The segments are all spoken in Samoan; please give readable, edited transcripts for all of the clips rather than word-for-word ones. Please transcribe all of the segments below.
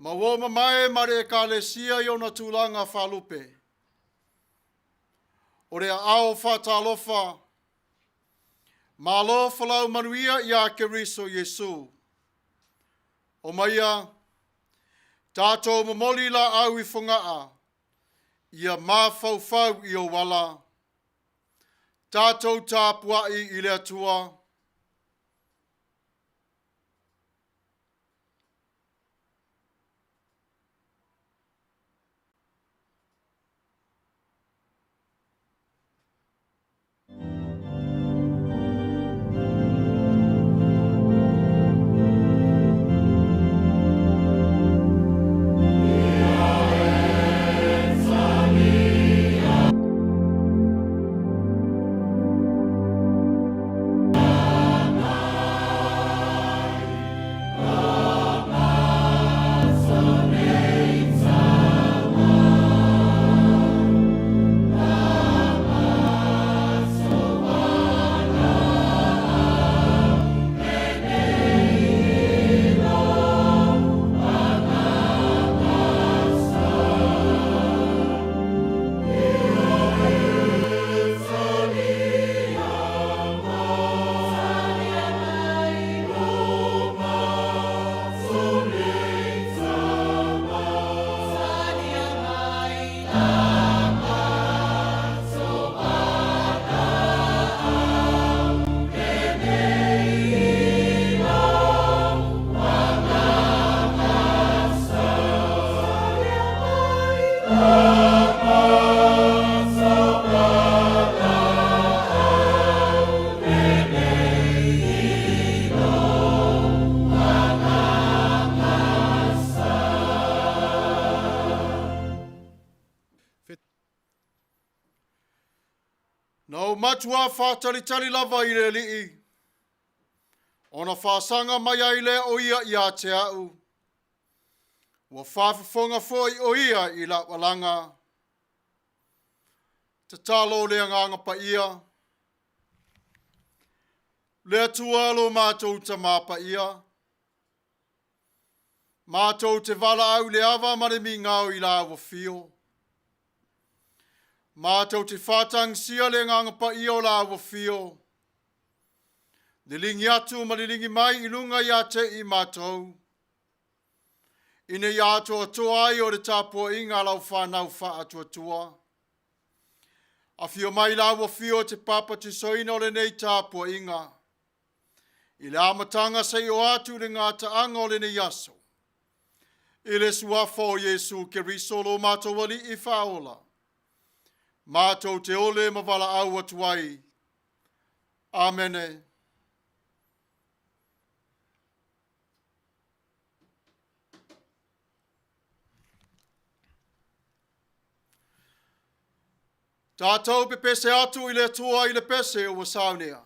Ma ua mamae ma le Ekalesia i ona tulaga faalupe. O le aao faatalofa, malo folau manuia ia Keriso Iesu. Omaia, tatou momoli laau i Fogaa, ia mafaufau i ou ala. Tatou tapuai i le Atua. Na ou matua faatalitali lava i le Alii, ona faasaga mai ai lea o ia ia te au. Ua faafofoga foi o ia i lau alaga. Tatalo le Agaga Paia. Le Atua lo matou Tama Paia, matou te valaau i le ava ma le migao i lau afio. Matou te faatagisia le Agaga Paia o lau afio, liligi atu ma liligi mai i luga ia te i matou, ina ia atoatoa ai o le tapuaiga a lau fanau faatuatua. Afio mai lau afio te papatisoina o lenei tapuaiga, i le amataga seia oo atu i le gataaga o lenei aso, i le suafa o Iesu Keriso lo matou Alii Faaola, matou te ole ma valaau atu ai. Amene. Tatou pepese atu i le Atua i le pese ua saunea.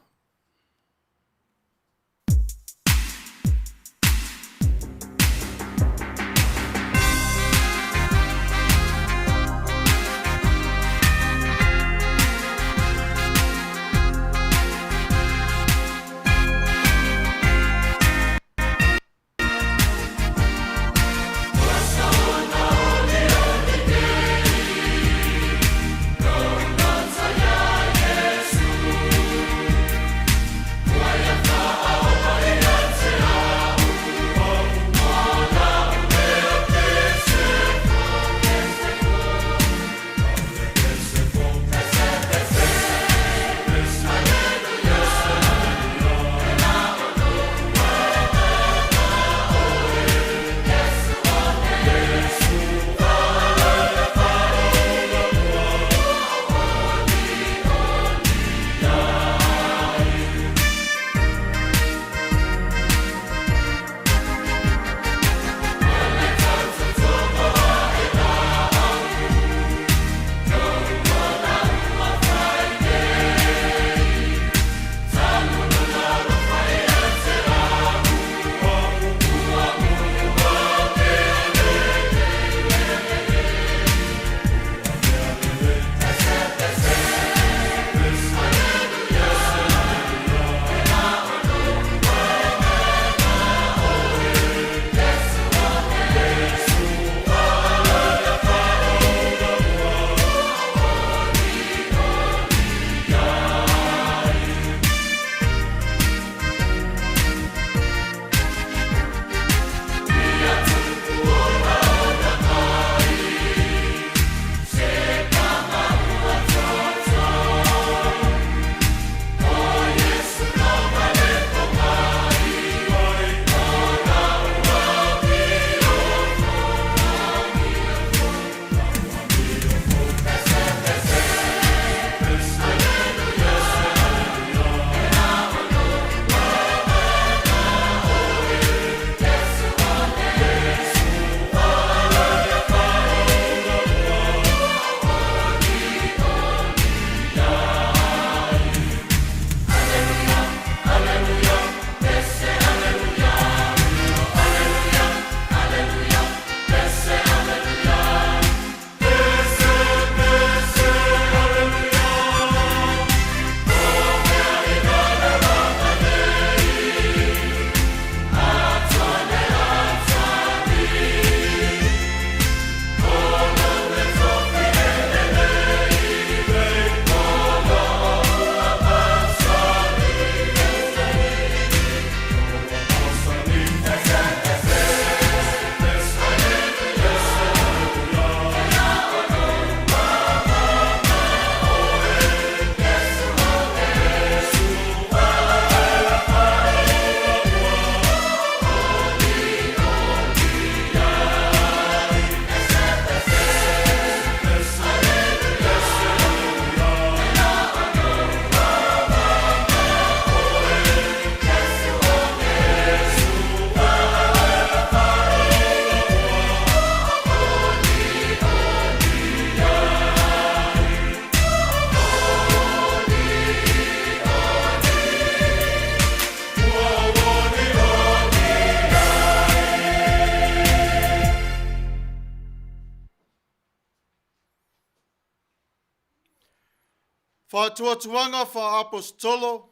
Faatuatuaga faa-Aposetolo,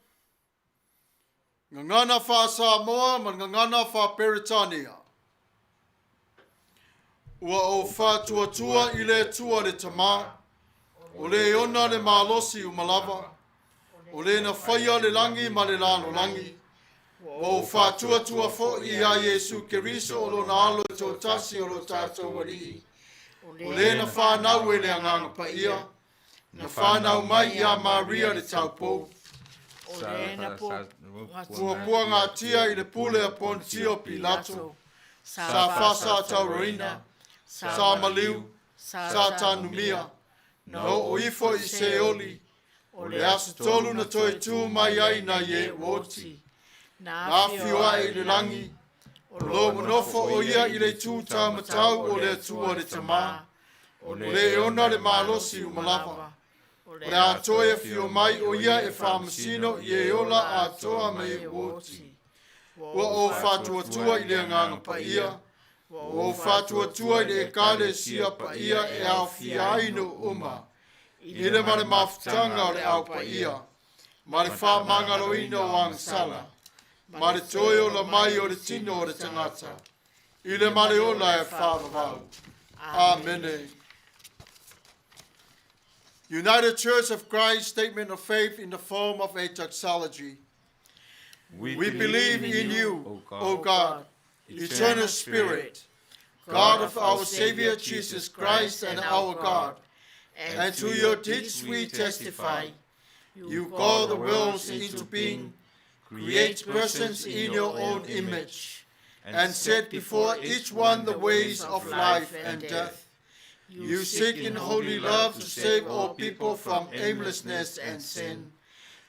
Gagana faa-Samoa ma le Gagana faa-Peretania. Ua ou faatuatua i le Atua le Tama, o le ona le malosi uma lava, o le na faia le lagi ma le lalolagi, ua ou faatuatua foi iā Iesu Keriso o lona Alo e toatasi o lo tatou Alii, o le na fanau e le Agaga Paia, na fanau mai iā Maria le taupou, puapuagatia i le pule a Ponitio Pilato, sa faasatauraina, sa maliu, sa tanumia, na oo ifo i Seoli, o le aso tolu na toe tu mai ai nai e ua oti, na afio ae i le lagi, o lo o nofo o ia i le itu taumatau o le Atua le Tama, o le e ona le malosi uma lava, o le a toe afio mai o ia e faamasino i e ola atoa ma e ua oti. Ua ou faatuatua i le Agaga Paia, ua ou faatuatua i le Ekalesia Paia e aofia ai nuu uma, i le ma le mafutaga o le Au Paia, ma le faamagaloina o agasala, ma le toe ola mai o le tino o le tagata, i le ma le ola e faavavau. Amene. United Church of Christ Statement of Faith in the form of a doxology. We believe in you, O God, eternal Spirit, God of our Savior Jesus Christ and our God, and to your deeds we testify. You call the worlds into being, create persons in your own image, and set before each one the ways of life and death. You seek in holy love to save all people from aimlessness and sin.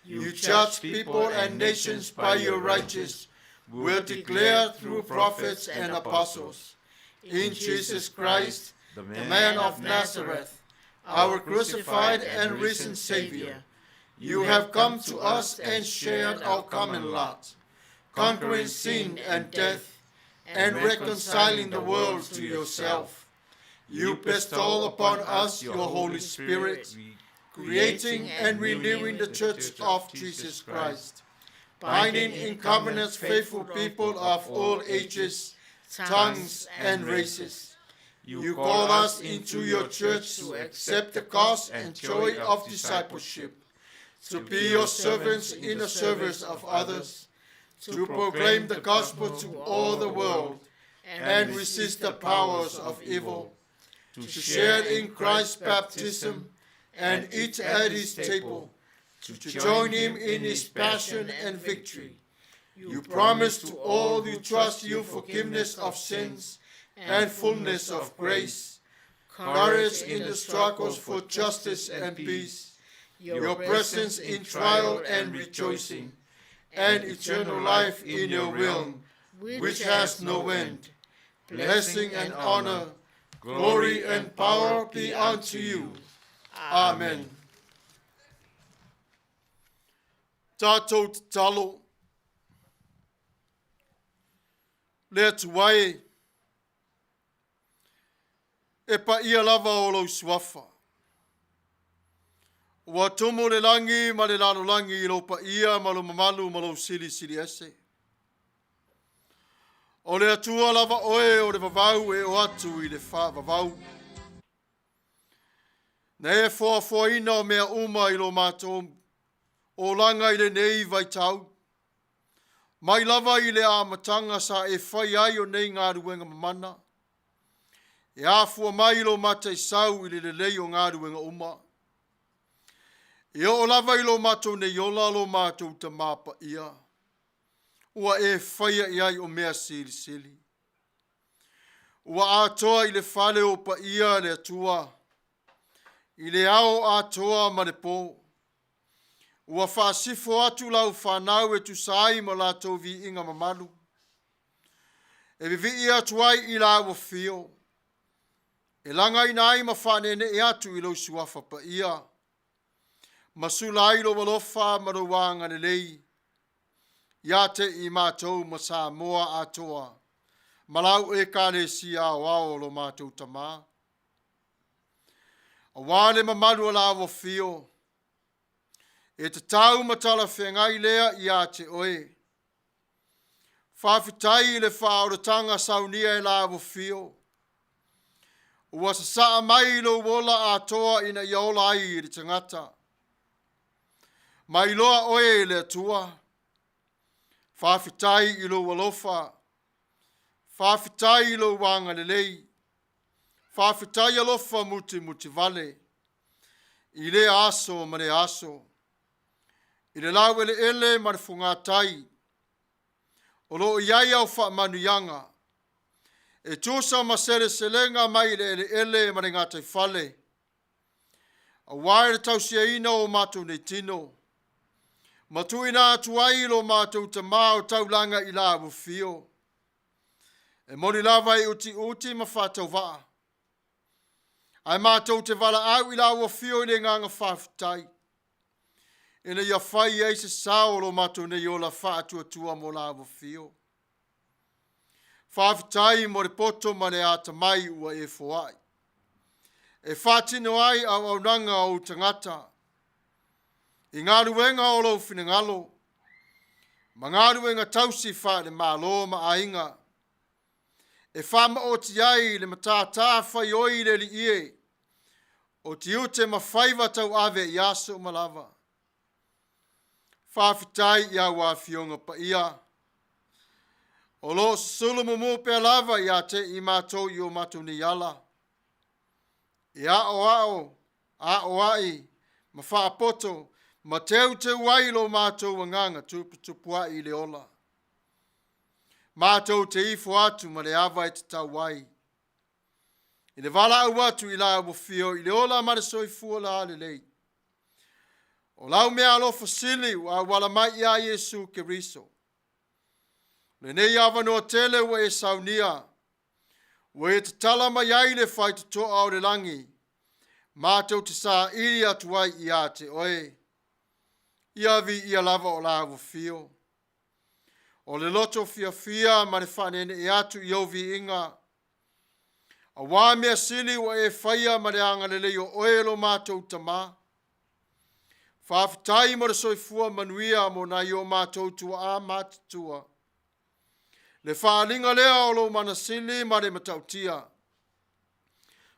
You judge people and nations by your righteous will declare through prophets and apostles. In Jesus Christ, the man of Nazareth, our crucified and risen Savior, you have come to us and shared our common lot, conquering sin and death and reconciling the world to yourself. You bestow upon us your Holy Spirit, creating and renewing the church of Jesus Christ, binding in covenants faithful people of all ages, tongues, and races. You call us into your church to accept the cost and joy of discipleship, to be your servants in the service of others, to proclaim the gospel to all the world and resist the powers of evil, to share in Christ's baptism and eat at his table, to join him in his passion and victory. You promise to all who trust you forgiveness of sins and fullness of grace, courage in the struggles for justice and peace, your presence in trial and rejoicing, and eternal life in your realm, which has no end. Blessing and honor, glory and power be unto you. Amen. Tātou tatalo. Le Atua e, e paia lava o lou suafa. Ua tumu le lagi ma le lalolagi i lou paia ma lou mamalu ma lou silisili ese. O le Atua lava oe o le vavau e o atu i le faavavau. Na e foafoaina o mea uma i lo matou olaga i lenei vaitau. Mai lava i le amataga sa e fai ai o nei galuega mamana, e afua mai i lo mataisau i le lelei o galuega uma. E oo lava i lo matou nei ola lo matou Tamā Paia, ua e faia i ai o mea silisili. Ua atoa i le fale o paia le Atua, i le ao atoa ma le pō. Ua faasifo atu lau fanau e tusa ai ma latou viiga mamalu, e vivii atu ai i lau afio, e lagaina ai ma faaneenee atu i lou suafa paia, ma sula ai lou alofa ma lou agalelei ia te i matou ma Samoa atoa, ma lau Ekalesia aoao o lo matou Tamā. Auā le mamalu o lau afio, E tatau ma talafeagai lea ia te oe. Faafetai i le faaolataga saunia e la afio. Ua sasaa mai lou ola atoa ina ia ola ai le tagata. Mailoa oe e le Atua. Faafetai i lou alofa. Faafetai i lou agalelei. Faafetai alofa mutimutivale i lea aso ma lea aso. I le laueleele ma le fogatai, o lo o i ai au faamanuiaga, e tusa ma seleselega mai le eleele ma le gataifale, aua le tausiaina o matou nei tino, ma tuuina atu ai lo matou tamā o taulaga i la afio. E moni lava e utiuti ma faatauvaa, ae matou te valaau i lau afio i le agaga faafetai, ina ia fai ai se sao o lo matou nei ola faatuatua mo la afio. Faafetai mo le poto ma le atamai ua e foai, e faatino ai auaunaga a ou tagata, i galuega o lou finagalo, ma galuega tausi faale-Malo ma aiga, e faamaoti ai le matātā faioi le Alii e, o tiute ma faiva tauave i aso uma lava. Faafetai i au Afioga Paia, o lo o susulu mumu pea lava ia te i matou i o matou nei ala, e aoao, aoai ma faapoto ma teuteu ai lo matou agaga tuputupua'i i le ola. Matou te ifo atu ma le ava e tatau ai, i le valaau atu i la afio i le ola ma le soifua lalelei. O lau meaalofa sili ua auala mai ia Iesu Keriso. Lenei avanoa tele ua e saunia, ua e tatala mai ai le faitotoa o le lagi, matou te saili atu ai ia te oe. Ia viia lava o la afio. O le loto fiafia ma le faaneenee atu i ou viiga, auā mea sili ua e faia ma le agalelei o oe lo matou Tamā. Faafetai mo le soifua manuia mo nai o matou tuaa matutua. Le faaaliga lea o lou mana sili ma le matautia.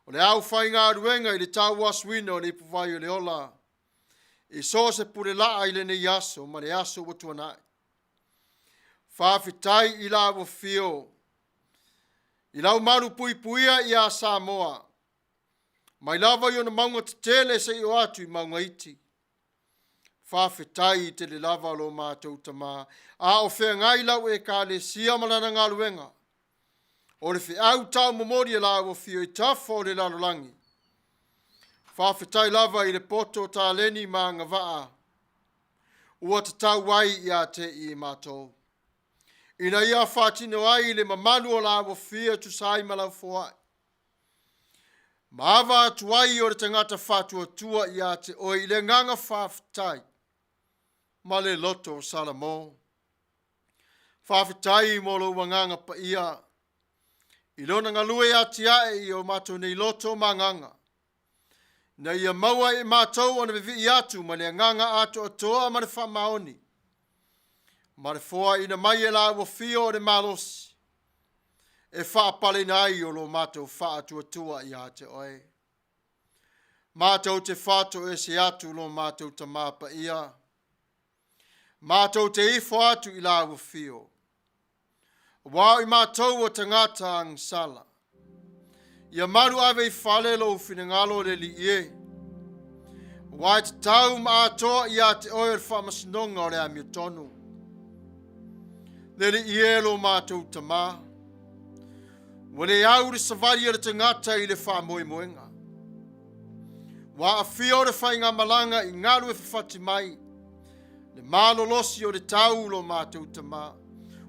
O le aufaigaluega i le tauasuina o le ipuvai o le ola, i so o se pulelaa i lenei aso ma le aso ua tuanai. Faafetai i lau afio, i lau malu puipuia ia Samoa, mai lava i ona mauga tetele seia oo atu i mauga iti. Faafetai tele lava lo matou Tamā, a o feagai lau Ekalesia ma lana galuega, o le feau taumomoli a lau afio i tafa o le lalolagi. Faafetai lava i le poto taleni ma agavaa ua tatau ai ia te i matou, ina ia faatino ai le mamalu o lau afio e tusa ai ma lau foai, ma ava atu ai o le tagata faatuatua ia te oe i le agaga faafetai ma le loto o Salamo. Faafetai mo lou agaga paia i lona galue atiae i o matou nei loto ma agaga, ina ia maua e matou ona vivii atu ma le agaga atoatoa ma le faamaoni, ma le foaina mai e lau afio o le malosi e faapaleina ai o lo matou faatuatua ia te oe. Matou te fatoese atu lo matou Tamā Paia, matou te ifo atu i lau afio, aua o i matou o tagata agasala. Ia malu ave i fale lou finagalo le Alii e, aua e tatau ma atoa ia te oe o le faamasinoga o le amiotonu. Le Alii e lo matou Tamā, ua le au le savali a le tagata i le faamoemoega. Ua aafia o le faigamalaga i galu e fafati mai, le malolosi o le tau lo matou Tamā,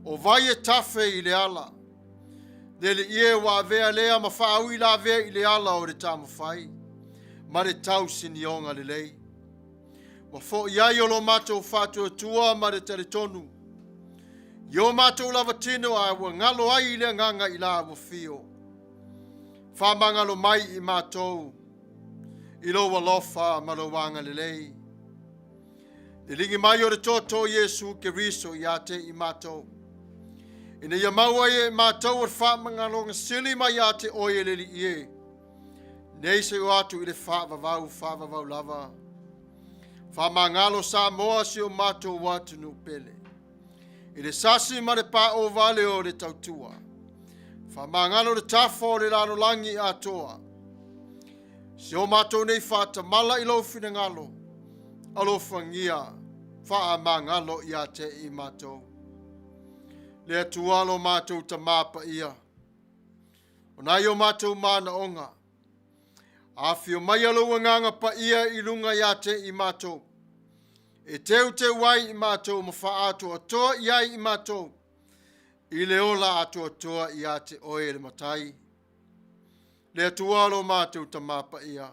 o vai e tafe i le ala. Le Alii e, ua avea lea ma faauilavea i le ala o le taumafai ma le tausinioga lelei. Ua foi ai o lo matou faatuatua ma le talitonu i o matou lava tino, a ua galo ai i le agaga i la afio. Faamagalo mai i matou i lou alofa ma lou agalelei. Liligi mai o le toto o Iesu Keriso ia te i matou. Ina ia maua ai e matou o le faamagaloga sili mai ia te oe e le Alii e. Nei se o atu i le faavavau, faavavau lava. Faamagalo Samoa si o matou atunuu pele. I le sasi ma le pāo vale o le tautua. Faamagalo le tafa o le lalolagi atoa. Si o matou nei faatamala i lou finagalo, alofagia faamagalo ia te i matou. Le Atua lo matou Tamā paia, o nai o matou manaoga, afio maia lou agaga paia i luga ia te i matou, e teuteu ai i matou ma faaatoatoa i ai i matou, i le ola atoatoa ia te oe le Matai. Le Atua lo matou Tamā paia,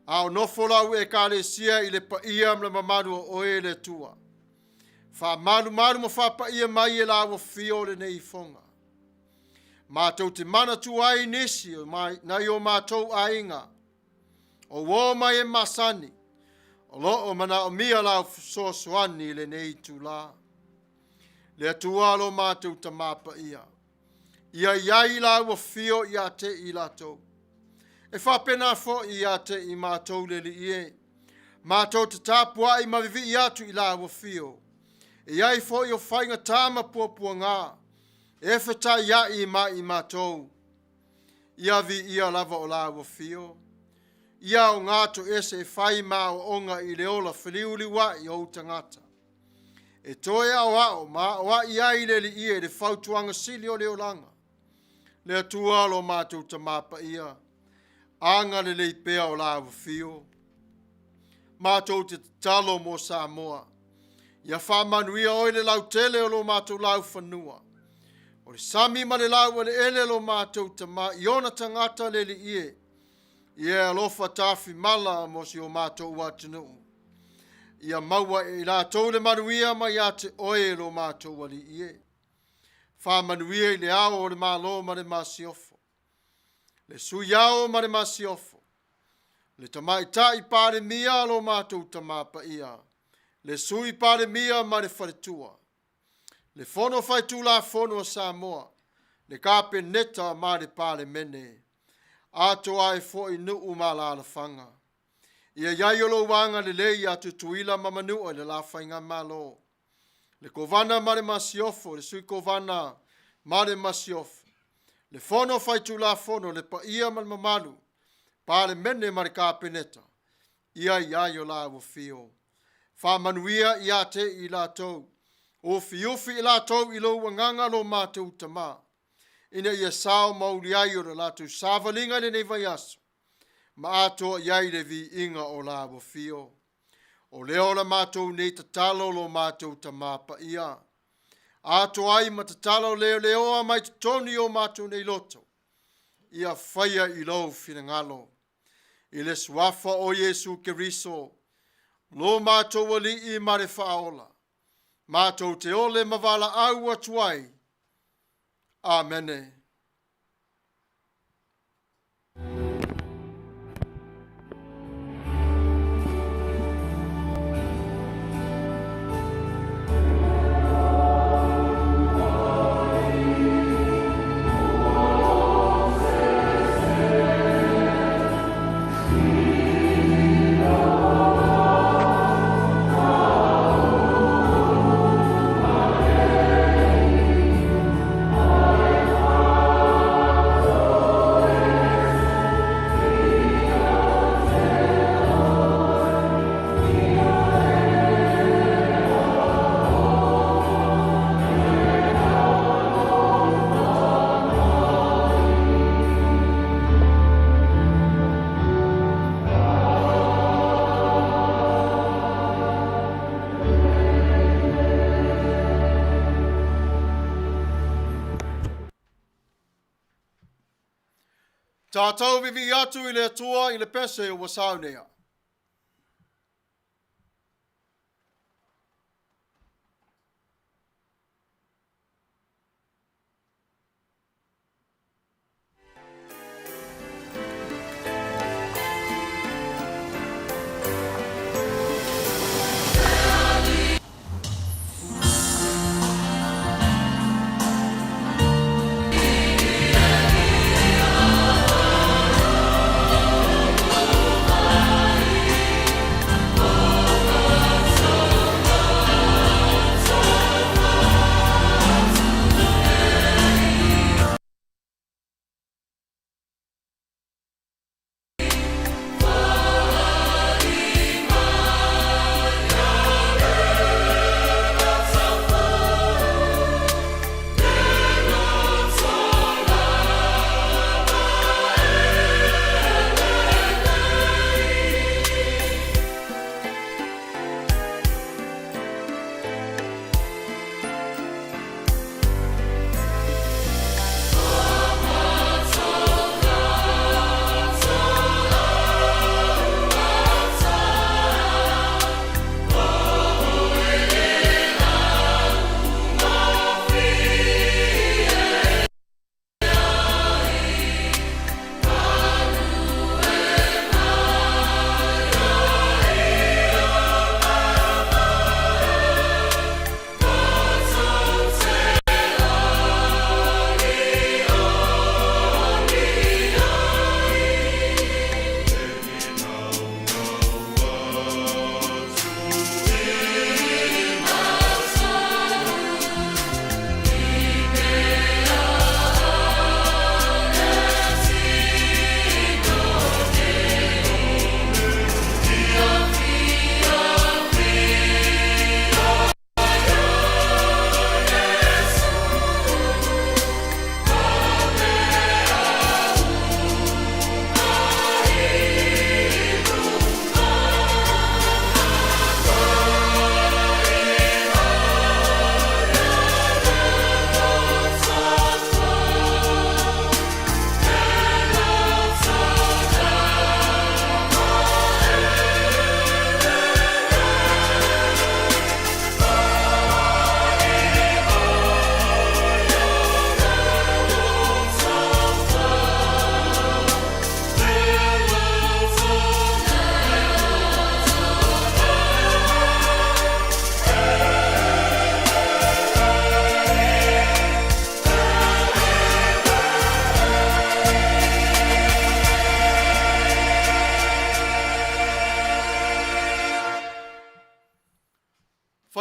a o nofo lau Ekalesia i le paia ma le mamalu o oe le Atua, faamalumalu ma faapaia mai e lau afio o lenei ifoga. Matou te manatua ai nisi o nai o matou aiga, o uō mai e masani, o lo o manaomia lau fesoasoani i lenei itulā. Le Atua lo matou Tamā paia, ia i ai lau afio ia te i latou. E faapena foi ia te i matou le Alii e, matou te tapuai ma vivii atu i lau afio. E i ai foi o faigatā ma puapuagā, e fetaiai ma i matou. Ia viia lava o lau afio. Ia aogā toese e fai ma aoaoga i le ola feliuliuai o ou tagata. E toe aoao ma aoai ai le Alii e le fautuaga sili o le olaga. Le Atua lo matou Tamā paia, agalelei pea o lau afio. Matou te tatalo mo Samoa. Ia faamanuia oe le lautele o lo matou laufanua. O le sami ma le laueleele lo matou Tamā i ona tagata le Alii e. Ia e alofa tafimala mo si o matou atunuu. Ia maua e i latou le manuia mai ia te oe lo matou Alii e. Faamanuia i le Ao o le Malo ma le Masiofo, le Sui Ao ma le Masiofo, le Tamaitai Palemia lo matou Tamā Paia, le Sui Palemia ma le Faletua, le Fono Faitulafono a Samoa, le Kapeneta ma le Palemene, atoa ai foi nuu ma alaalafaga. Ia i ai o lou agalelei ia Tutuila ma Manua i le la Faigamalo, le Kovana ma le Masiofo, le Sui Kovana ma le Masiofo, le Fono Faitulafono, le paia ma le mamalu, Palemene ma le Kapeneta, ia i ai o lau afio. Faamanuia ia te i latou, ufiufi i latou i lou agaga lo matou Tamā, ina ia sao mauli ai o le latou savaliga i lenei vaiaso, ma atoa i ai le viiga o lau afio. O lea o la matou nei tatalo lo matou Tamā paia, atoa ai ma tatalo leoleoa mai totonu i o matou nei loto, ia faia i lou finagalo. I le suafa o Iesu Keriso, lo matou Alii ma le Faaola, matou te ole ma valaau atu ai. Amene. Tātou vivii atu i le Atua i le pese ua saunea.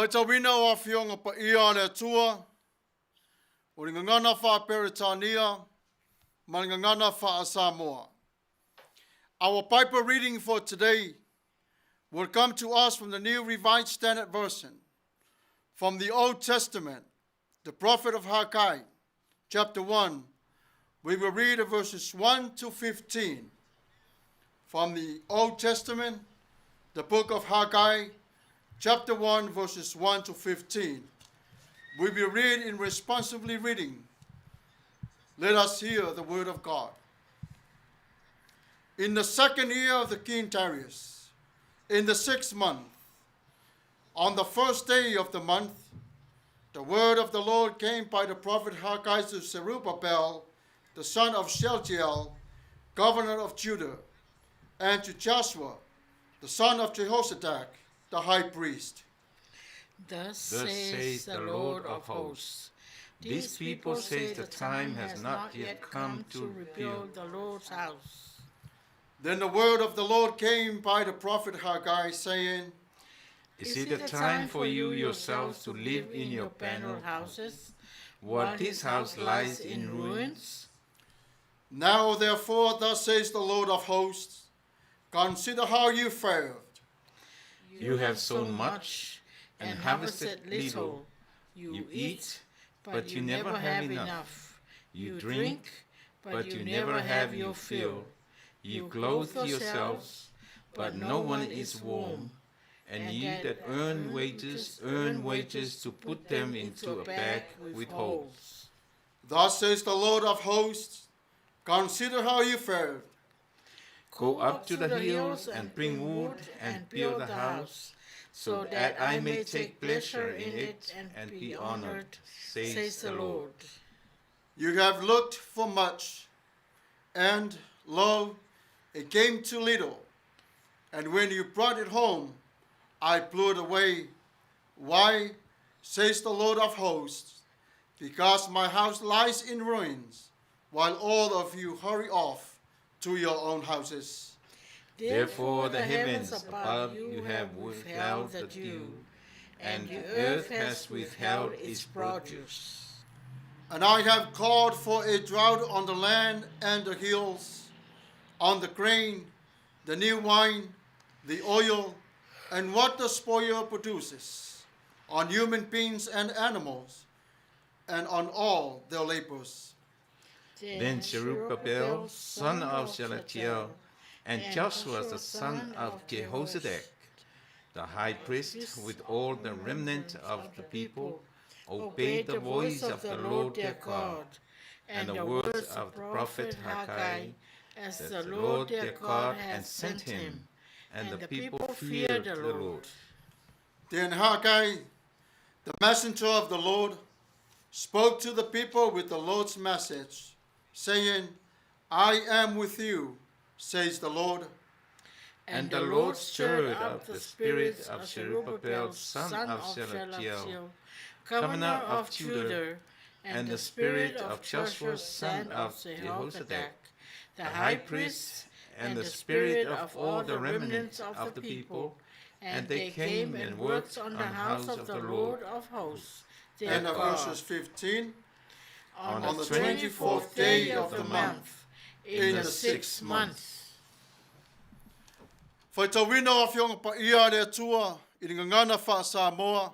Faitauina o Afioga Paia a le Atua, o le Gagana Faa-Peretania ma le Gagana Faa-Samoa. Our Bible reading for today will come to us from the New Revised Standard Version, from the Old Testament, the prophet of Haggai, chapter 1. We will read verses 1 to 15. From the Old Testament, the book of Haggai, chapter 1, verses 1 to 15. We will read in responsively reading. Let us hear the word of God. In the second year of the king Darius, in the sixth month, on the first day of the month, the word of the Lord came by the prophet Haggai to Zerubbabel, the son of Shealtiel, governor of Judah, and to Joshua, the son of Jehozadak, the high priest. Thus says the Lord of hosts. These people say the time has not yet come to rebuild the Lord's house. Then the word of the Lord came by the prophet Haggai, saying, Is it a time for you yourselves to live in your paneled houses while this house lies in ruins? Now therefore, thus says the Lord of hosts, consider how you failed. You have sown much and harvested little. You eat, but you never have enough. You drink, but you never have your fill. You clothe yourselves, but no one is warm. And ye that earn wages, earn wages to put them into a bag with holes. Thus says the Lord of hosts, consider how you failed. Go up to the hills and bring wood and build a house, so that I may take pleasure in it and be honored, says the Lord. You have looked for much, and lo, it came to little. And when you brought it home, I blew it away. Why, says the Lord of hosts, because my house lies in ruins, while all of you hurry off to your own houses. Therefore the heavens above you have withheld the dew, and the earth has withheld its produce. And I have called for a drought on the land and the hills, on the grain, the new wine, the oil, and what the spoil produces, on human beings and animals, and on all their labors. Then Zerubbabel, son of Shealtiel, and Joshua the son of Jehozadak, the high priest, with all the remnant of the people, obeyed the voice of the Lord their God, and the words of the prophet Haggai, as that the Lord their God had sent him, and the people feared the Lord. Then Haggai, the messenger of the Lord, spoke to the people with the Lord's message, saying, I am with you, says the Lord. And the Lord stirred up the spirit of Zerubbabel, son of Shealtiel, governor of Judah, and the spirit of Joshua, son of Jehozadak, the the high priest, and the spirit of all the remnant of the people, and they came and worked on the house of the Lord of hosts, End their of God, verses 15. on On the the 24th day of the month, in the sixth month. Faitauina o Afioga Paia a le Atua i le Gagana Faa-Samoa,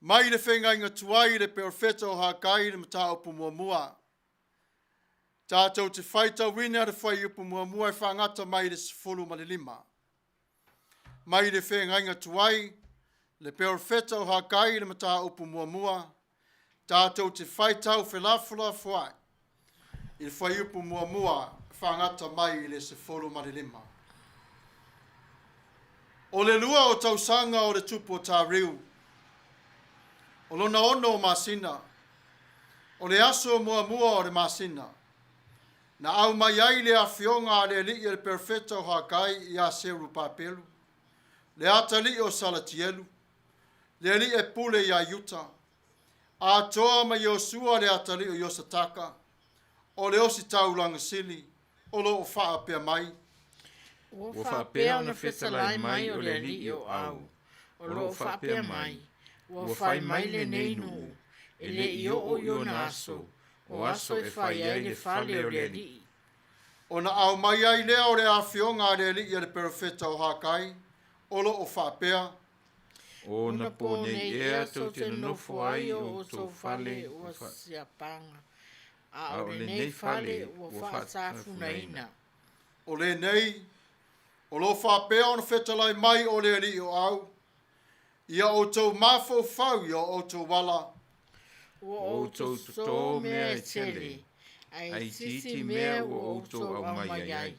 mai le feagaiga tuai i le perofeta o Hagai i le mataupu muamua. Tatou te faitauina le fuaiupu muamua e faagata mai i le 15. Mai le feagaiga tuai, le perofeta o Hagai i le mataupu muamua, tatou te faitau felafolafoai i le fuaiupu muamua e faagata mai i le 15. O le lua o tausaga o le tupu o Tariu, o lona ono o masina, o le aso muamua o le masina, na aumai ai le afioga a le Alii e le perofeta o Hagai ia Serubabelu, le atalii o Salatielu, le alii e pule ia Iuta, atoa ma Iosua le atalii o Iosataka, o le ositaulaga sili, o lo o faapea mai. Ua faapea ona fetalai mai o le Alii o Au. O lo o faapea mai, Ua fai mai lenei nuu, e le i oo i ona aso, o aso e fai ai le fale o le Alii. Ona aumai ai lea o le afioga a le Alii a le perofeta o Hakai, o lo o faapea. O Ona na po po nei nei ea ea tou tou te te nonofo nonofo ai ai o o outou outou fale fale ua ua siapaga, a a o o lenei lenei fale fale ua ua faatafunaina. faatafunaina. O lenei, o lo o faapea ona fetalai mai o le Alii o Au, ia outou mafaufau i o outou ala. Ua Ua outou outou totō totō mea mea e e tele, tele, ae ae itiiti itiiti mea mea ua ua outou outou aumai aumai ai. ai.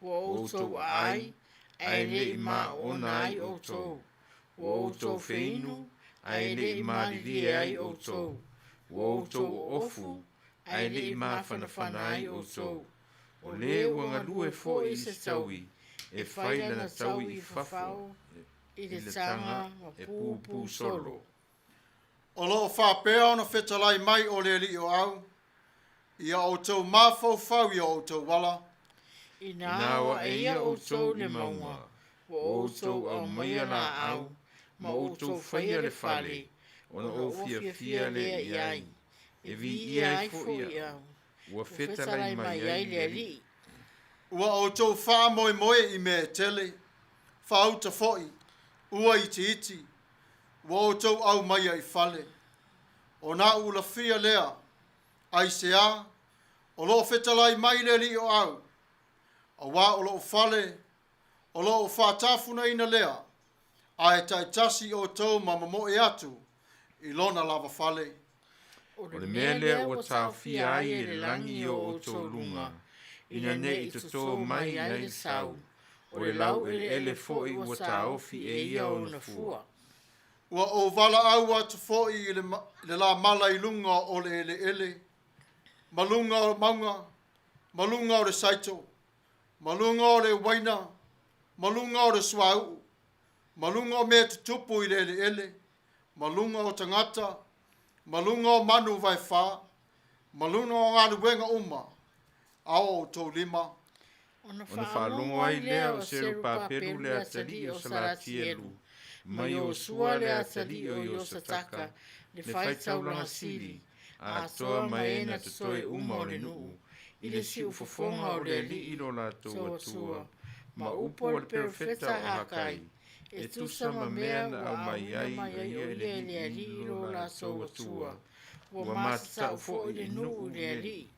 Ua Ua outou outou aai, aai, ae ae le le i i maoona maoona ai ai outou. outou. Ua Ua outou outou feinu, feinu, ae ae le le i i malilie malilie ai ai outou. outou. Ua Ua outou outou ofu, oofu, ae ae le le i i mafanafana mafanafana ai ai outou. outou. O O lē lē ua ua galue galue foi foi i i se se taui, taui, e e fai fai lana lana taui taui i i fafo fafo i i le le taga taga ma e pupu pupu solo. solo. O lo o faapea ona fetalai mai o le Alii o Au, ia outou mafaufau i o outou ala. Inā Ina o o aia aia outou outou le i mauga, mauga, ua ua outou outou aumaia aumaia laau, laau, ma ma outou outou faia faia le le fale, fale, ona ona ou ou fiafia fiafia lea lea i i ai, ai, e e viia viia ai ai foi foi au, au, ua ua fetalai fetalai mai mai ai ai le le Alii. Alii. Ua outou faamoemoe i mea e tele, faauta foi, ua itiiti, ua outou aumaia i fale. Ona ulafia lea, aisea, o lo o fetalai mai le Alii o Au, auā o lou fale, o lo o faatafunaina lea, ae taitasi outou ma momoe atu i lona lava fale. O O le le mea mea lea lea ua ua taofia taofia ai ai e e le le lagi lagi i i o o outou outou luga, luga, ina ina ne ne i i totō totō mai mai ai ai le le sau, sau, o o le le laueleele laueleele foi foi ua ua taofi taofi e e ia ia ona ona fua. fua. Ua ou valaau atu foi i le, le lamala i luga o le eleele, ma luga o mauga, ma luga o le saito, ma luga o le uaina, ma luga o le suauu, ma luga o mea tutupu i le eleele, ma luga o tagata, ma luga o manu vaefa, ma luga o galuega uma a o outou lima. Ona Ona faalogo faalogo ai ai lea lea o o Serupapelu Serupapelu le le atalii atalii o o Salatielu, Salatielu, ma ma Iosua Iosua le le atalii atalii o o Iosataka, Iosataka, le le faitaulaga faitaulaga sili, sili, atoa atoa ma ma e e na na totoe totoe uma uma o o le le nuu, nuu, i i le le siufofoga siufofoga o o le le Alii Alii lo lo latou latou Atua, Atua, ma ma upu upu a a le le perofeta perofeta o o Hakai, Hakai, e e tusa tusa ma ma mea mea na na aumai aumai ai ai o o ia ia e le e le Alii Alii lo lo latou latou Atua, Atua, ua ua matatau matatau foi foi le le nuu nuu i i le le Alii. Alii.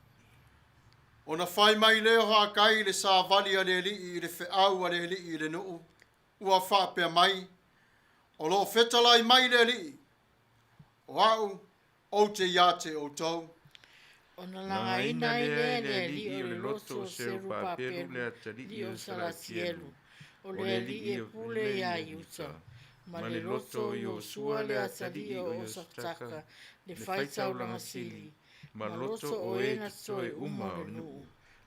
Ona fai mai lea o Hakai i le savali a le Alii i le feau a le Alii i le nuu, ua faapea mai, o lo o fetalai mai le Alii, o au ou te ia te outou. Ona Lagaina lagaina ai lea lea e e le le Alii Alii o o le le loto loto o o Serupapelu Serupapelu le lii atalii o o Salatielu, Salatielu, o o le le Alii Alii e e pule pule ia ia Iuta, Iuta, ma ma le le loto loto o o Iosua Iosua le le atalii atalii o o Iosataka, Iosataka, le le faitaulaga faitaulaga sili, sili, ma ma loto loto o o e e na totoe totoe uma uma o o le le nuu, nuu,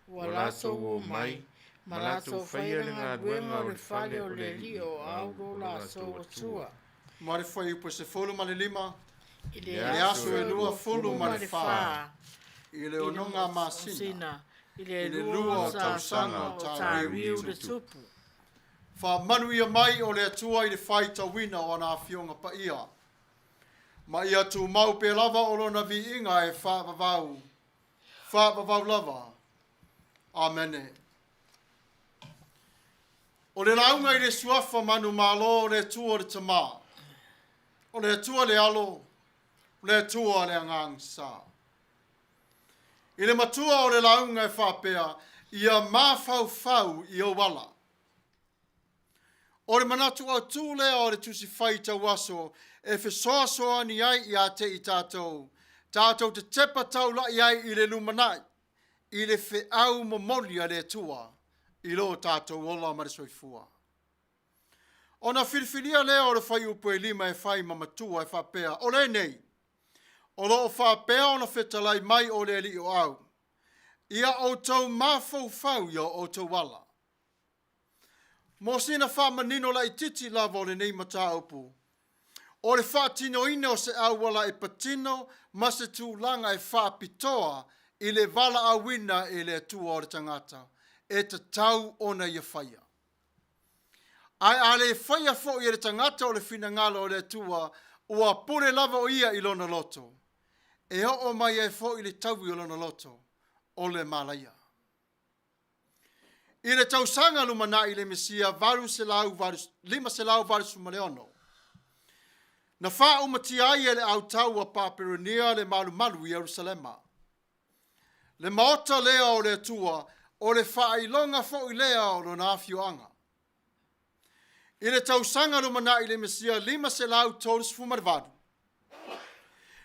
ua ua latou latou o o mai, mai, ma ma latou latou faia faia le le galuega galuega o o le le fale fale o o le le Alii Alii o o Au Au lo lo latou latou Atua. Atua. Ma le fuaiupu 15, I I le le le aso aso aso e e 24 24 i le i le onoga masina, masina, i le i le lua lua o o tausaga tausaga o o Tariu Tariu le le Tupu. Tupu. Faamanuia mai o le Atua i le faitauina o ana afioga paia. Ma ia tumau pea lava o lona viiga e faavavau, faavavau lava. Amene. O le lauga i le suafa manumalo o le Atua o le Tamā, o le Atua le Alo, o le Atua le Agaga Sa. I le matua o le lauga e faapea, ia mafaufau i ou ala. O le manatu autū lea o le Tusi Faitau Aso e fesoasoani ai ia te i tatou, tatou te tepa taula'i ai i le lumanai, i le feau momoli a le Atua i lo tatou ola ma le soifua. Ona filifilia lea o le fuaiupu e 5 e fai ma matua e faapea, o lenei, o lo o faapea ona fetalai mai o le Alii o Au, ia outou mafaufau i o outou ala. Mo sina faamanino laitiiti lava o lenei mataupu, o le faatinoina o se auala e patino ma se tulaga e faapitoa i le valaauina e le Atua o le tagata, e tatau ona ia faia. Ae a le faia foi e le tagata o le finagalo o le Atua, ua pule lava o ia i lona loto, e oo mai ai foi le taui o lona loto, o le malaia. I le tausaga lumanai i le Mesia 586, na faaumatia ai e le autaua Paperonia le malumalu i Ierusalema. Le maota lea o le Atua, o le faailoga foi lea o lona afioaga. I le tausaga lumanai i le Mesia 538,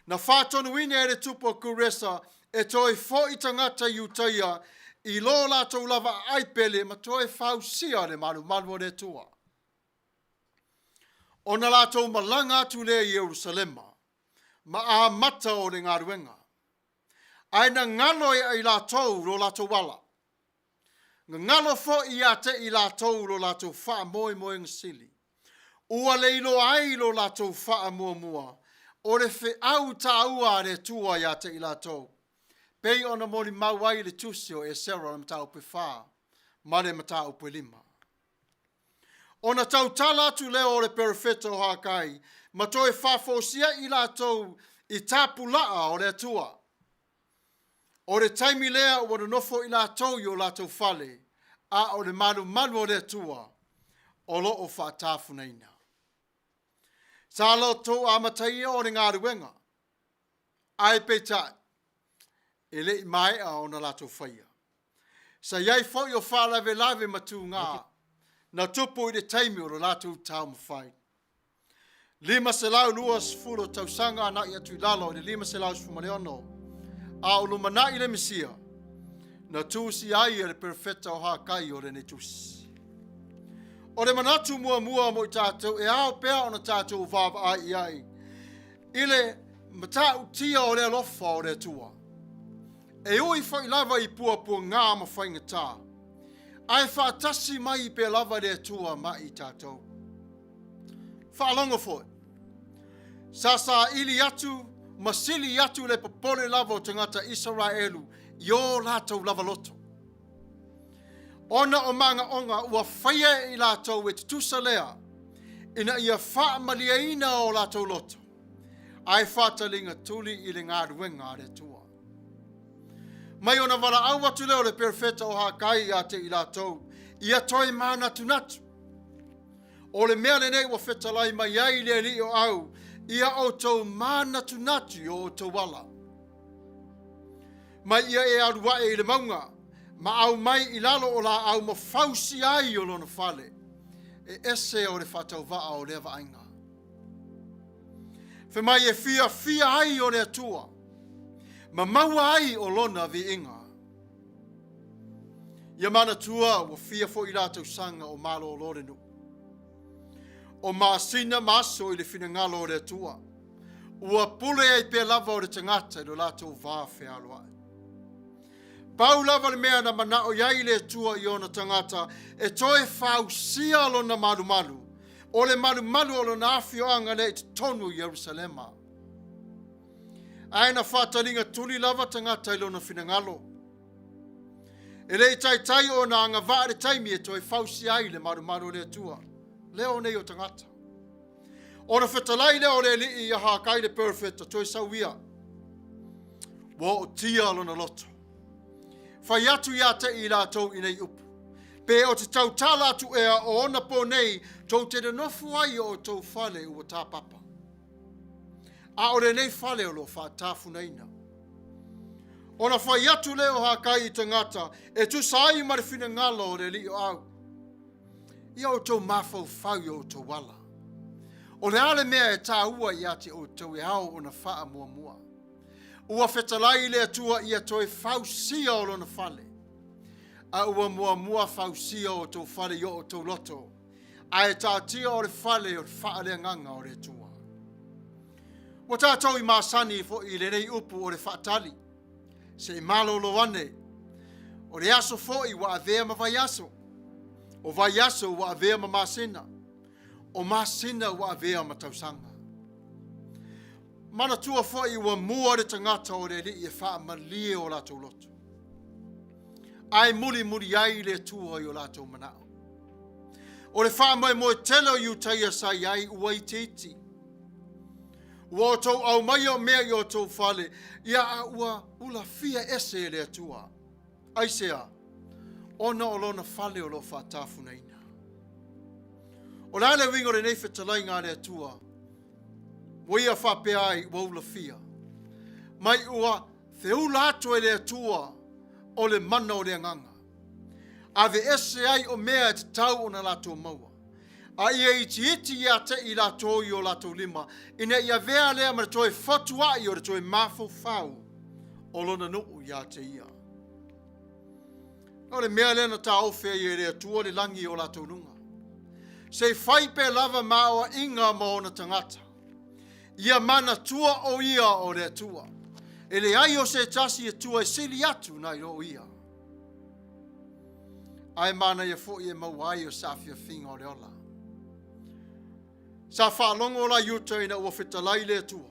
na faatonuina e le tupu o Kuresa e toe foi tagata Iutaia i lo latou lava aai pele ma toe fausia le malumalu o le Atua. Ona latou malaga atu lea i Ierusalema ma amata o le galuega. Ae na galo ia i latou lo latou ala. Na galo foi ia te i latou lo latou faamoemoega sili. Ua le iloa ai lo latou faamuamua, o le feau taua a le Atua ia te i latou, pei ona molimau ai le tusi o Esera o le mataupu e 4 ma le mataupu e 5. Ona tautala atu lea o le perofeta o Hakai ma toe faafosiai i latou i tapulaa o le Atua. O le taimi lea ua nonofo i latou i o latou fale, a o le malumalu o le Atua o lo o faatafunaina. Sa latou amataia o le galuega, ae peitai, e le i maea ona latou faia. Sa i ai foi o faalavelave ma tugā na tupu i le taimi o lo latou taumafai. 520 tausaga agai atu i lalo i le 516, a o lumanai le Mesia, na tusia ai e le perofeta o Hakai o lenei tusi. O le manatu muamua mo i tatou e ao pea ona tatou vaavaai i ai i le matautia o le alofa o le Atua. E ui foi lava i puapuaga ma faigata, ae faatasi mai pea lava le Atua ma i tatou. Faalogo foi, sa saili atu ma sili atu le popole lava o tagata Isaraelu i o latou lava loto. Ona o magaoga ua faia e i latou e tutusa lea, ina ia faamalieina o latou loto, ae faataliga tuli i le galuega a le Atua. Mai ona valaau atu lea o le perofeta o Hakai ia te i latou, ia toe manatunatu. O le mea lenei ua fetalai mai ai le Alii o Au, ia outou manatunatu i o outou ala. Mai ia e alu ae i le mauga, ma aumai i lalo o laau ma fausia ai o lona fale, e ese o le faatauvaa o lea vaaiga. Fai mai e fiafia ai o le Atua, ma maua ai o lona viiga. Ia manatua ua fia foi la tausaga o malolo le nuu. O masina ma aso i le finagalo o le Atua. Ua pule ai pea lava o le tagata i lo latou va fealoai. Pau lava le mea na manao i ai le Atua i ona tagata e toe fausia lona malumalu, o le malumalu o lona afioaga lea i totonu o Ierusalema. Ae na faataliga tuli lava tagata i lona finagalo. E le i taitai ona agavaa le taimi e toe fausia ai le malumalu o le Atua, leo nei o tagata. Ona fetalai lea o le alii ia Hakai le perofeta, toe sau ia. Ua ootia lona loto. Fai atu ia te i latou i nei upu. Pe o te tautala atu ea o ona pō nei, tou te nonofo ai i o outou fale ua tāpapa. A o lenei fale o lo o faatafunaina. Ona fai atu lea o Hakai i tagata e tusa ai ma le finagalo o le alii o Au. Ia outou mafaufau i o outou ala. O le a le mea e taua ia te outou e ao ona faamuamua? Ua fetalai le Atua ia toe fausia o lona fale, a ua muamua fausia o outou fale i o outou loto, ae taatia o le fale o le faaleagaga o le Atua. Ua tatou i masani foi i lenei upu o le faatali, se i malolo ane. O le aso foi ua avea ma vaiaso, o vaiaso ua avea ma masina, o masina ua avea ma tausaga. Manatua foi ua mua le tagata o le Alii e faamalie o latou loto, ae mulimuli ai le Atua i o latou manao. O le faamoemoe tele o Iutaia sa i ai ua itiiti. Ua outou aumaia o mea i outou fale, ia a ua ulafia ese e le Atua. Aisea? Ona o lona fale o lo o faatafunaina. O le a le uiga o lenei fetalaiga a le Atua? Ua ia faapea ai ua ulafia. Mai ua feula atu e le Atua o le mana o le agaga. Aveese ai o mea e tatau ona latou maua. A ia itiiti ia te i latou i o latou lima, ina ia avea lea ma le toe fotua'i o le toe mafaufau o lona nuu ia te ia. O le mea lea na taofi ai e le Atua le lagi i o latou luga. Se i fai pea lava ma aoaiga ma ona tagata. Ia manatua o ia o le Atua. E leai o se tasi Atua e sili atu nai lo ia. Ae manaia foi e maua ai o saafiafiga o le ola. Sa faalogo la Iuta ina ua fetalai le Atua.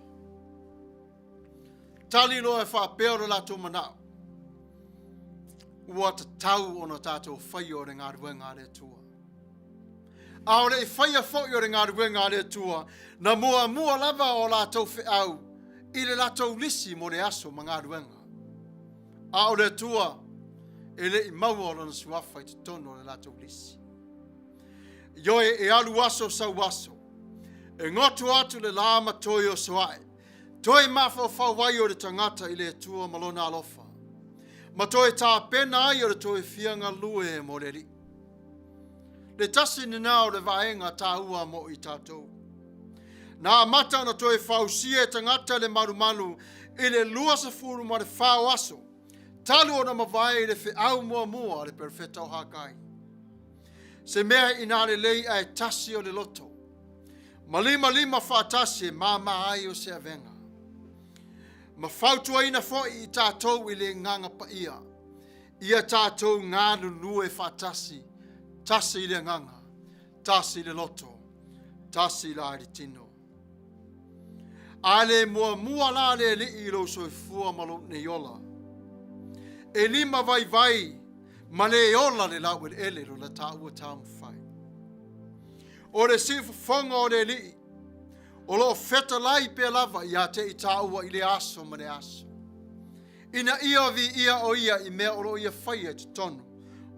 Tali loa e faapea o le latou manao. Ua tatau ona tatou faia o le galuega a le Atua. A o le i faia foi o le galuega a le Atua, na muamua lava o latou feau i le latou lisi mo le aso ma galuega. A o le Atua, e le i maua o lona suafa i totonu o le latou lisi. Ioe, e alu aso sau aso, e goto atu le la ma toe osoae, toe mafaufau ai o le tagata i le Atua ma lona alofa, ma toe tapena ai o le toe fia galue mo le Alii. Le tasi lena o le vaega taua mo i tatou. Na amata ona toe fausia e tagata le malumalu i le 24 o aso, talu ona mavae i le feau muamua a le perofeta o Hakai. Se mea inā lelei ae tasi o le loto, ma limalima faatasi e māmā ai o se avega. Ma fautuaina foi i tatou i le Agaga Paia, ia tatou galulue faatasi, tasi i le agaga, tasi i le loto, tasi la i le tino. A le muamua la le Alii i lou soifua ma lou nei ola, e lima vaivai ma le ola le laueleele lo la taua taumafai. O le siufofoga o le Alii, o lo o fetalai pea lava ia te i tāua i le aso ma le aso. Ina ia viia o ia i mea o lo o ia faia i totonu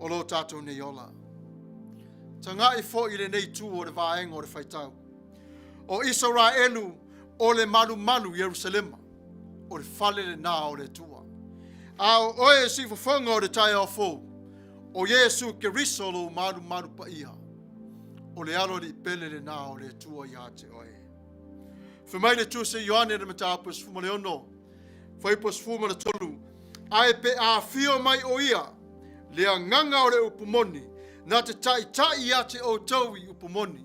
o lo tatou nei ola. Taga'i foi i lenei itu o le vaega o le faitau. O Isaraelu o le malumalu i Ierusalema, o le fale lenā o le Atua. A o oe e siufofoga o le taeao fou, o Iesu Keriso lou malumalu paia, o le alo alii pele lenā o le Atua ia te oe. Fai mai le Tusi a Ioane le mataupu 16, fuaiupu 13, Ae pe a afio mai o ia, le agaga o le upu moni, na te taitai ia te outou i upu moni,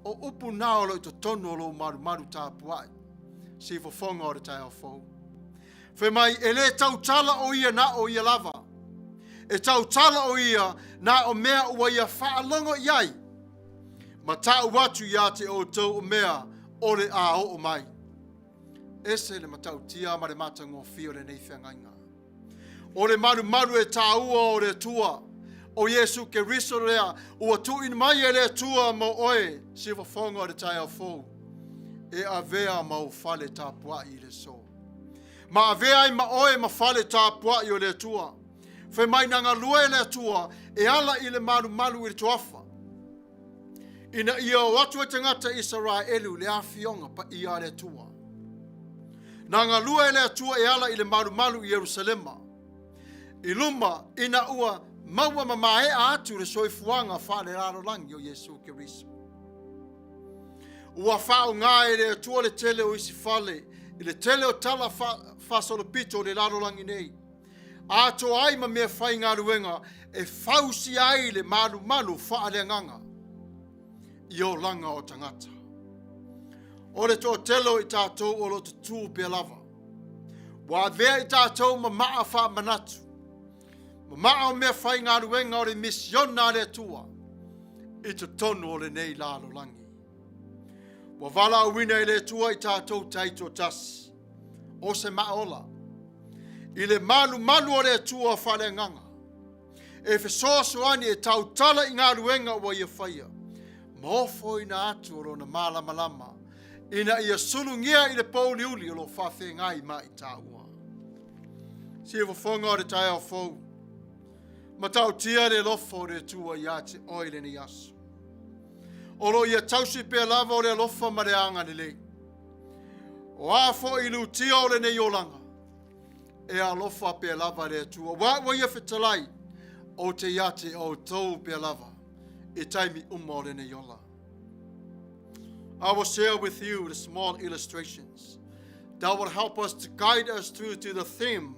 o upu na o lo o i totonu o lou malumalu tapuai, siufofoga o le taeao fou. Fai mai, e le tautala o ia na o ia lava. E tautala o ia na o mea ua ia faalogo i ai, ma tau atu ia te outou o mea o le a oo mai. Ese le matautia ma le matagofie o lenei feagaiga. O le malumalu e tāua o le Atua, o Iesu Keriso lea ua tuuina mai e le Atua mo oe, siufofoga o le taeao fou, e avea ma ou fale tapuai i le aso. Ma avea ai ma oe ma fale tapuai o le Atua. Fai mai na galue le Atua e ala i le malumalu i le toafa, ina ia o atu ai tagata Isaraelu i le afioga paia a le Atua. Na galue le Atua e ala i le malumalu i Ierusalema, i luma ina ua maua ma maea atu le soifuaga faalelalolagi o Iesu Keriso. Ua faaaoga e le Atua le tele o isi fale i le tele o tala faasolopito o le lalolagi nei, atoa ai ma mea faigaluega e fausia ai le malumalu faaleagaga i olaga o tagata. O le toatele o i tatou o lo o tutū pea lava. Ua avea i tatou ma maa faamanatu, ma maa o mea faigaluega o le misiona a le Atua i totonu o lenei lalolagi. Ua valaauina e le Atua i tatou taitoatasi, o se maa ola, i le malumalu o le Atua faaleagaga, e fesoasoani e tautala i galuega ua ia faia. Ma ofoina atu o lona malamalama ina ia sulugia i le pouliuli o lo o faafeagai ma i taua. Siufofoga o le taeao fou, matautia le alofa o le Atua ia te oe i lenei aso. O lo o ia tausi pea lava o le alofa ma le agalelei. O a foi lutia o lenei olaga, e alofa pea lava le Atua. Aua ua ia fetalai, ou te ia te outou pea lava i taimi uma o lenei ola. I will share with you the small illustrations that will help us to guide us through to the theme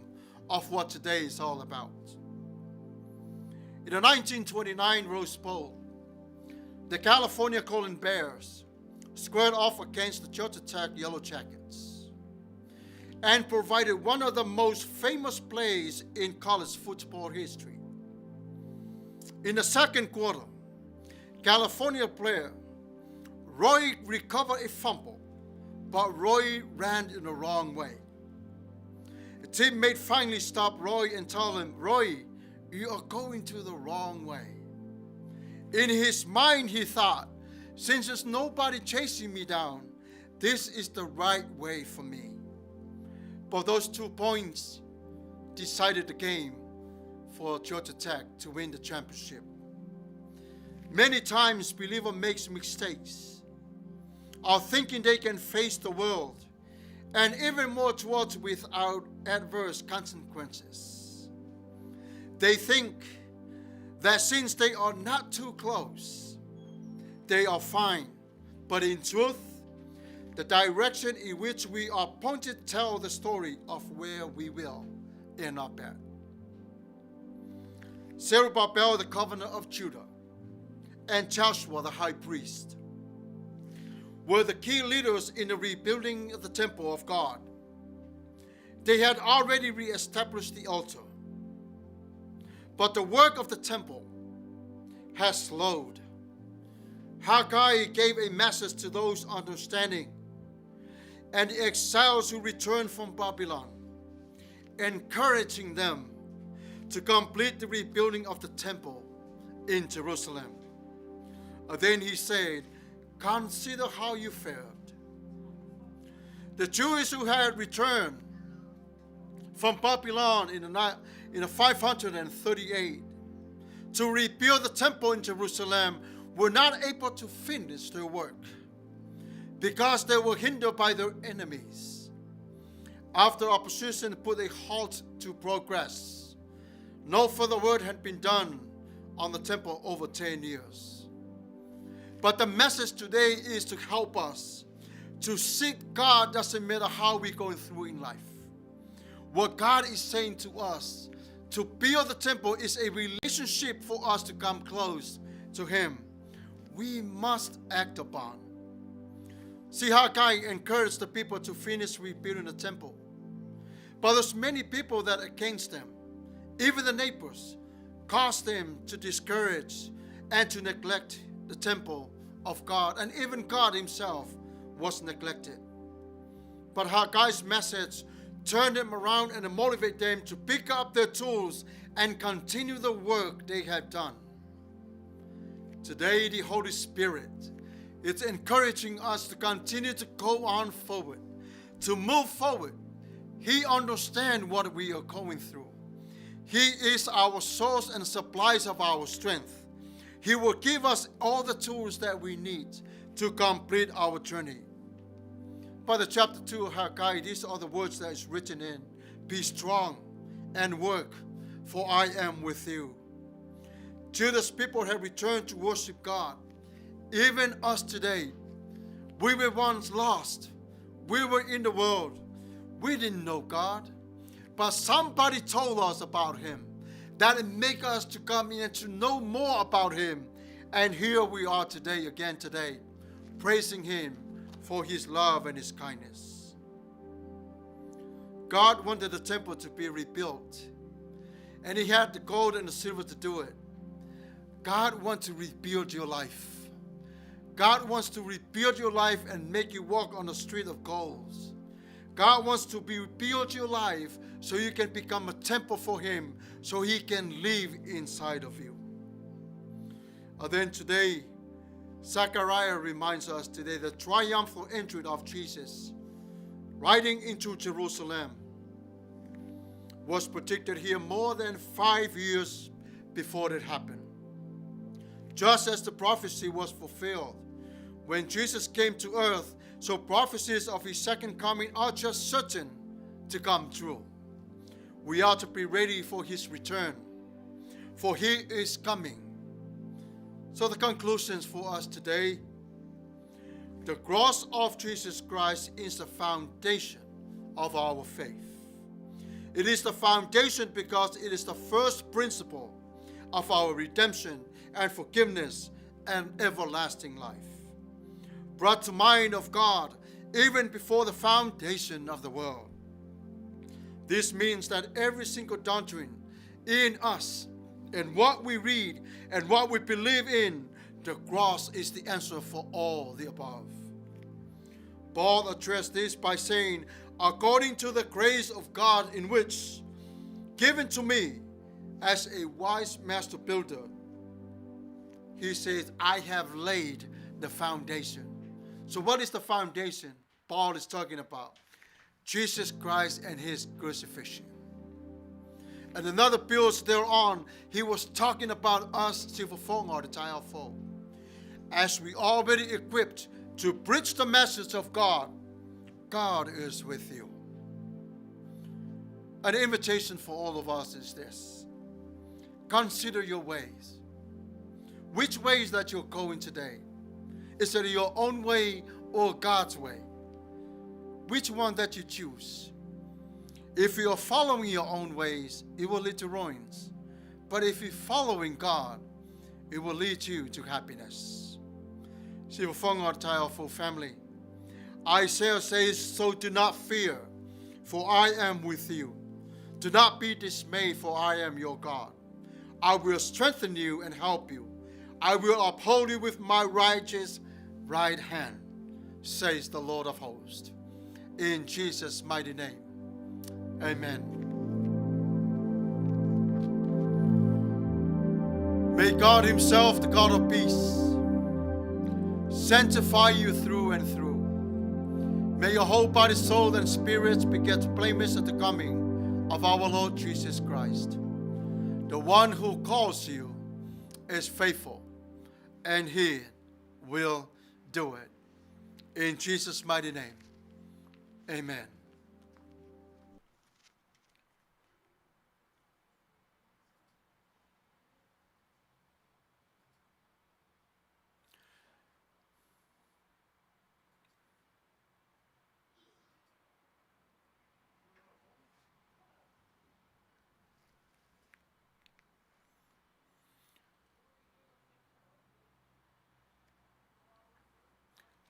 of what today is all about. In the 1929 Rose Bowl, the California Golden Bears squared off against the Georgia Tech Yellow Jackets and provided one of the most famous plays in college football history. In the second quarter, California player Roy recovered a fumble, but Roy ran in the wrong way. A teammate finally stopped Roy and told him, "Roy, you are going to the wrong way." In his mind, he thought, "Since there's nobody chasing me down, this is the right way for me." But those 2 points decided the game for Georgia Tech to win the championship. Many times, believer makes mistakes, are thinking they can face the world, and even more towards without adverse consequences. They think that since they are not too close, they are fine. But in truth, the direction in which we are pointed tell the story of where we will end up at. Zerubbabel, the governor of Judah, and Joshua, the high priest, were the key leaders in the rebuilding of the temple of God. They had already reestablished the altar, but the work of the temple has slowed. Haggai gave a message to those understanding and the exiles who returned from Babylon, encouraging them to complete the rebuilding of the temple in Jerusalem. Then he said, "Consider how you fared." The Jews who had returned from Babylon in the 538 to rebuild the temple in Jerusalem were not able to finish their work because they were hindered by their enemies. After opposition put a halt to progress, no further work had been done on the temple over 10 years. But the message today is to help us to seek God, doesn't matter how we're going through in life. What God is saying to us to build the temple is a relationship for us to come close to Him. We must act upon. See how Haggai encouraged the people to finish rebuilding the temple. But there's many people that against them, even the neighbors, caused them to discourage and to neglect the temple of God, and even God Himself was neglected. But Haggai's message turned them around and motivated them to pick up their tools and continue the work they had done. Today, the Holy Spirit is encouraging us to continue to go on forward, to move forward. He understands what we are going through. He is our source and supplies of our strength. He will give us all the tools that we need to complete our journey. By the chapter 2 of Haggai, these are the words that is written in. "Be strong and work, for I am with you." Judah's people have returned to worship God. Even us today, we were once lost. We were in the world. We didn't know God. But somebody told us about Him. That it make us to come in and to know more about Him. And here we are today, again today, praising Him for His love and His kindness. God wanted the temple to be rebuilt, and He had the gold and the silver to do it. God wants to rebuild your life. God wants to rebuild your life and make you walk on the street of gold. God wants to rebuild your life so you can become a temple for Him, so He can live inside of you. And then today, Zechariah reminds us today the triumphal entry of Jesus riding into Jerusalem was predicted here more than 5 years before it happened. Just as the prophecy was fulfilled when Jesus came to earth, so prophecies of his second coming are just certain to come true. We are to be ready for his return, for he is coming. So, the conclusions for us today: the cross of Jesus Christ is the foundation of our faith. It is the foundation because it is the first principle of our redemption and forgiveness and everlasting life, brought to mind of God even before the foundation of the world. This means that every single doctrine in us and what we read and what we believe in, the cross is the answer for all the above. Paul addressed this by saying, "According to the grace of God in which given to me as a wise master builder," he says, "I have laid the foundation." So, what is the foundation Paul is talking about? Jesus Christ and his crucifixion. And another builds thereon. He was talking about us, as we already equipped to preach the message of God, God is with you. An invitation for all of us is this: consider your ways. Which ways that you're going today? Is it your own way or God's way? Which one that you choose? If you are following your own ways, it will lead to ruins. But if you're following God, it will lead you to happiness. Siufoga family. Isaiah says, "So do not fear, for I am with you. Do not be dismayed, for I am your God. I will strengthen you and help you. I will uphold you with my righteous right hand," says the Lord of hosts. In Jesus' mighty name, amen. May God Himself, the God of peace, sanctify you through and through. May your whole body, soul, and spirit be kept blameless at the coming of our Lord Jesus Christ. The one who calls you is faithful, and he will do it. In Jesus' mighty name, amen.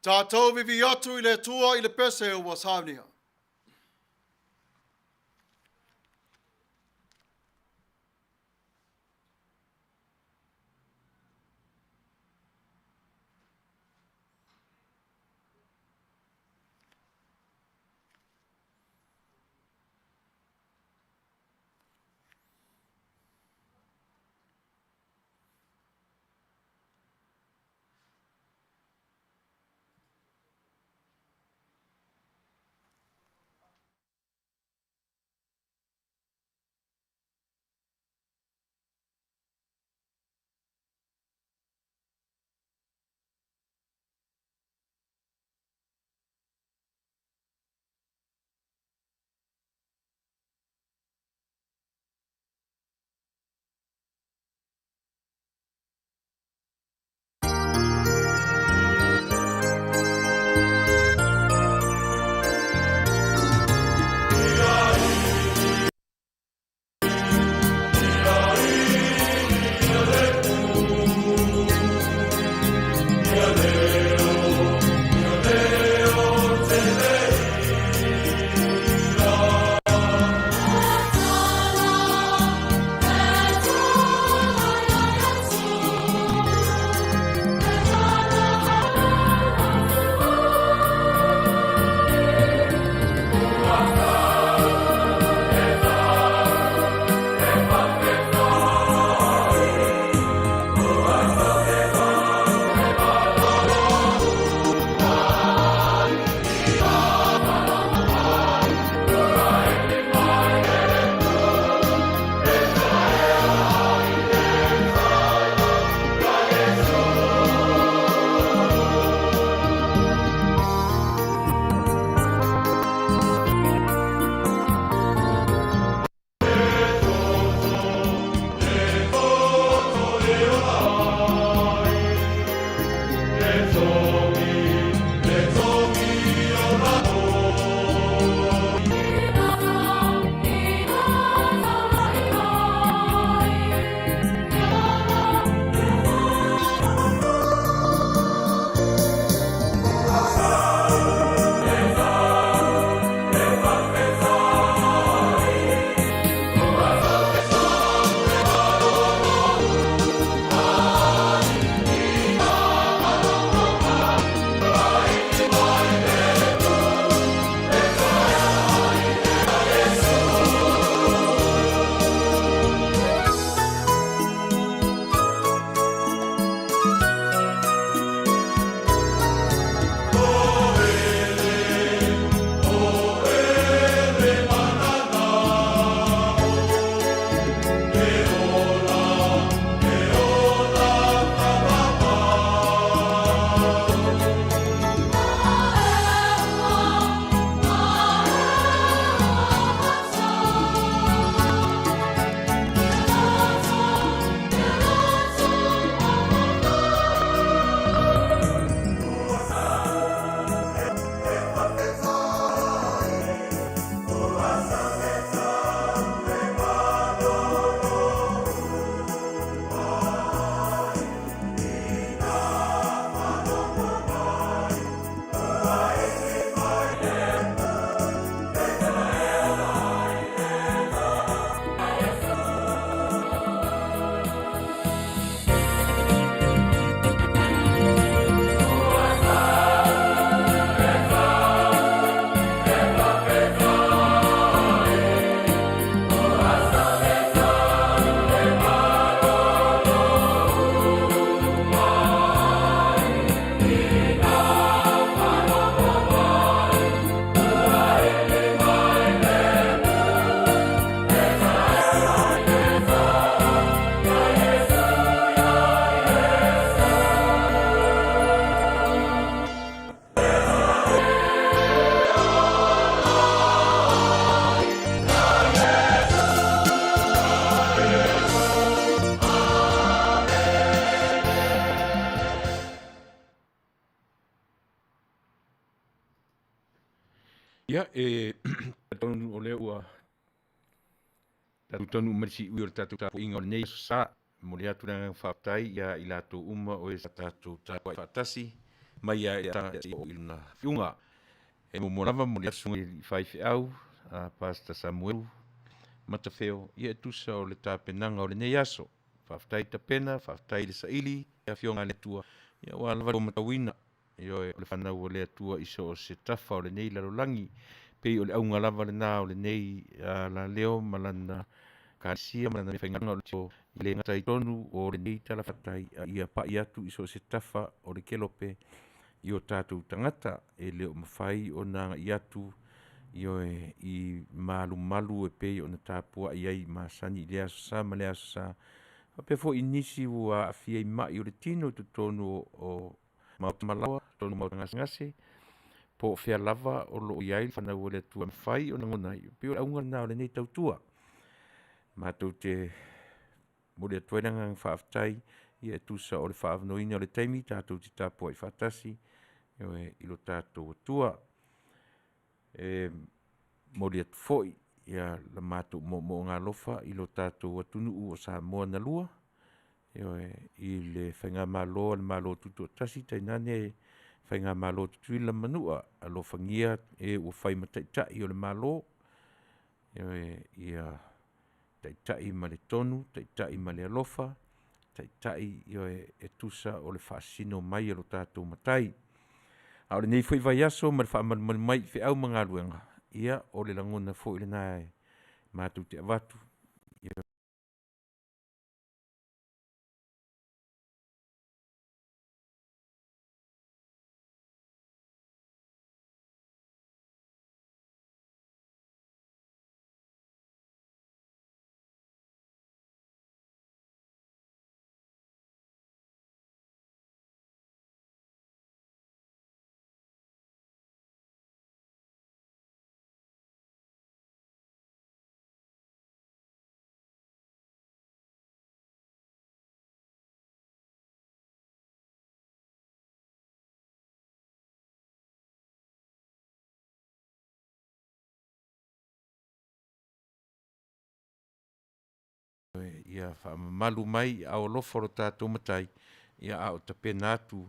Tatou vivi atu i le Atua i le pese ua saunia. Ia, e talitonu o lea ua tatou taunuu mai le siui o le tatou tapuaiga o lenei aso sa. E momoli atu le agaga faafetai ia i latou uma o e sa tatou tapuai faatasi mai lava i le amataga seia oo i lona faaiuga. E muamua lava momoli atu i le susuga i le faifeau a Pastor Samuelu Matafeo ia e tusa o le tapenaga o lenei aso. Faafetai tapena, faafetai le saili i le Afioga a le Atua aua lava le matauina Ioe, o le fanau a le Atua i so o se tafa o lenei lalolagi. E pei o le auga lava lena o lenei alaleo ma lana Ekalesia ma lana meafaigaluega o lo o le gata i totonu o lenei talafatai, a ia pai atu i so o se tafa o le kelope i o tatou tagata e le o mafai ona agai atu, ioe, i malumalu e pei ona tapuai ai masani i lea Aso Sa ma lea Aso Sa, faapea foi i nisi ua aafia i mai o le tino i totonu o maota ma laoa, totonu o maota gasegase, po o fea lava o lo o i ai le fanau a le Atua e mafai ona lagona ai. E pei o le auga lena o lenei tautua. Matou te momoli atu ai le agaga faafetai e tusa o le faaavanoaina o le taimi tatou te tapuai faatasi, ioe, i lo tatou Atua. E momoli atu foi le matou moomooga alofa i lo tatou atunuu o Samoa na lua, ioe, i le faigamalo a le Malo Tutoatasi tainane faigamalo a Tutuila ma Manua, alofagia e ua fai ma taitai o le Malo, ioe, ia taitai ma le tonu, taitai ma le alofa, taitai, ioe, e tusa o le faasino mai a lo tatou Matai. A o lenei foi vaiaso ma le faamalumalu mai i feau ma galuega, ia o le lagona foi lena e matou te avatu, Ia faamamalu mai i aao alofa o lo tatou Matai a o tapena atu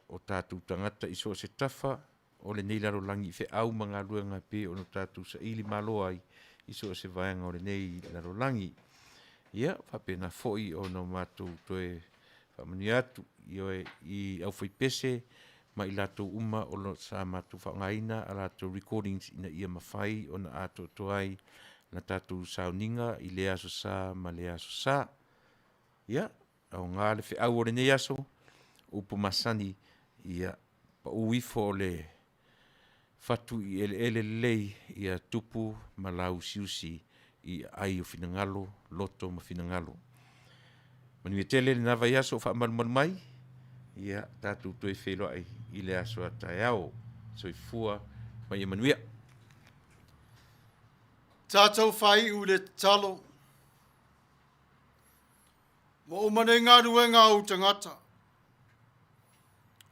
o tatou tagata i so o se tafa o lenei lalolagi i feau ma galuega e pei ona tatou saili malo ai i so o se vaega o lenei lalolagi. Ia, faapena foi ona matou toe faamanuia atu, ioe, i aufaipese ma i latou uma o lo o sa matou faaaogaina a latou recordings ina ia mafai ona atoatoa ai la tatou sauniga i lea Aso Sa ma lea Aso Sa. Ia, aoga le feau o lenei aso, o upu masani, ia pau ifo le fatu i eleele lelei, ia tupu ma lauusiusi i aai o finagalo, loto ma finagalo. Manuia tele lena vaiaso o faamalumalu mai, ia tatou toe feiloai i le aso a taeao. Soifua ma ia manuia. Tatou faaiu i le tatalo. Ua uma nei galuega a ou tagata.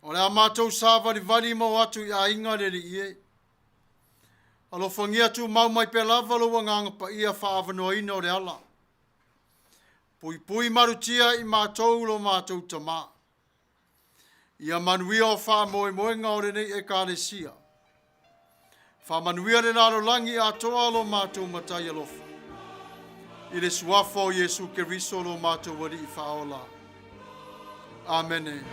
O le a matou savalivali ma o atu i aiga le Alii e. Alofagia tumau mai pea lava lou Agaga Paia faaavanoaina o le ala. Puipui malutia i matou lo matou Tama. Ia manuia o faamoemoega o lenei Ekalesia. Faamanuia le lalolagi atoa lo matou Matai alofa. I le suafa o Iesu Keriso lo matou Alii Faaola. Amene.